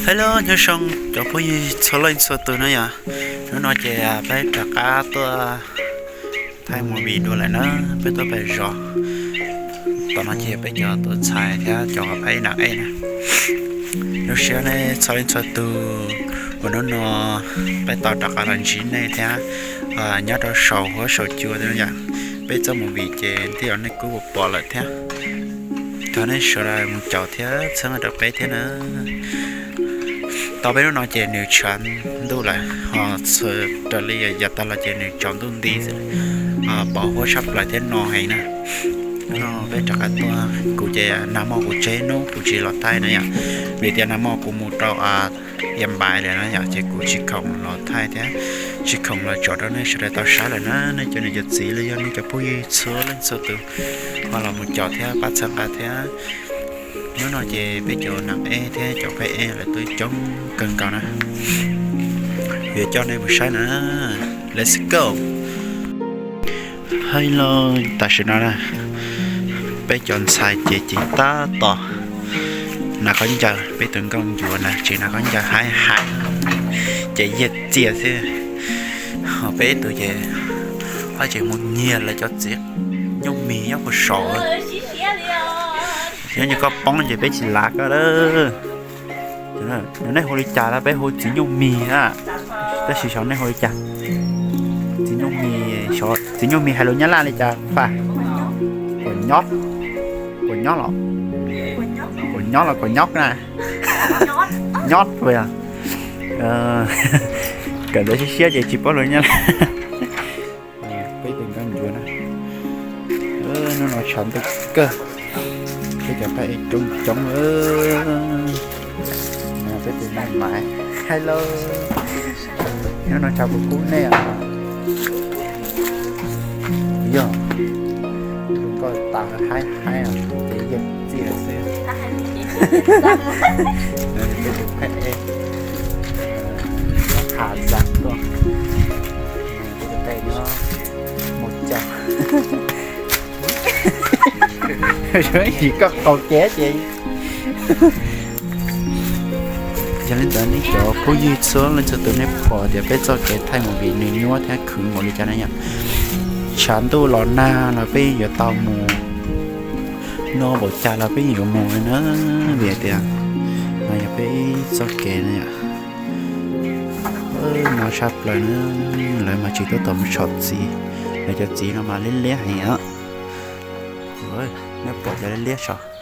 Hello, nyob zoo cov phooj ywg txhua leej txhua tus na yom. Hnub no ces peb rov qab tuaj thaij movie dua lawm na, peb tuaj pem zos. Tom no ces peb cov tus ntxhais thiab cov pab ej nam ej na. Zoo siab nej txhua leej txhua tus uas hnub no peb tau rov qab los ntsib nej thiab nyob rau saum huab saum cua yom. Peb txoj movie ces thiaj li nej kuj pom lawm thiab. Thov nej sawv daws mus caum thiab txhawb nqa rau peb thiab na. Tau peb hnub no ces nws tshav ntuj lawm ho, raws li yav tag los ces nws tsaus ntuj nti xwb, pom huab tshaj plaws thiab no heev na. Hnub no peb rov qab tuaj, kuv ces nag hmo kuv tseg hnub kuv tsis los thaij na yom, vim tias nag hmo kuv mus rau Yas Npais lawm na yom, ces kuv tsis khoom los thaij thiab tsis khoom los tso rau nej sawv daws tau saib lawm na. Nej cov niam cov txiv los yog nej cov phooj ywg txhua leej txhua tus ho los mus caum thiab pab txhawb nqa thiab. Hnub no ces peb cov nam ej thiab cov phab ej lawv tuaj coob kawg nkaus na. Yuav coj nej mus saib na. Let's go. Hello, tam sim no na, peb cov ntxhais ces cev tab tom hnav khaub ncaws, peb tus nkauj ncuav na tseem hnav khaub ncaws haib haib, ces yiag txias xwb. Ho peb tus ces, ob, tseem mus nyiag lawv cov txiv nyuj mis nyob puag saum. Yog koj poob ces peb tsis lav koj lawm. Nej hu li cas los peb hu txiv nyuj mis na, tab sis xyov nej hu li cas. Txiv nyuj mis, txiv nyuj mis hais lus Nyab Laj li cas faj? Quav nyob, quav nyob los, quav nyob los quav nyob na? Nyob puas yog? Kawm ntawv siab siab ces tsis paub lus Nyab Laj. Peb tus nkauj ncuav na. Hnub no tshav ntuj kawg, peb cov phab ej coob coob. Peb tus me Maiv, hello. Hnub no tshav kub kub nej os. Yog, tus nkauj tas haib haib os, ces yeej txias xwb. Peb tus phab ej, Hà Giang tuaj. Peb tus phab ej nyob Mus Cau. Yog koj qaug kev ces. Yog li ntawd nej cov phooj ywg txhua leej txhua tus nej pom tias peb txoj kev thaij movie nws nyuaj thiab khwv npaum li cas na yom. Tshav ntuj los nag los peb yuav tau mus, no npaum cas los peb yuav mus li na, vim tias no yog peb txoj kev na yom. No tshaj plaws na, lawv mas tsis tuaj tom mus tshov txiv, lawv cov txiv no mas liab liab heev os. Nej pom cov liab liab saum.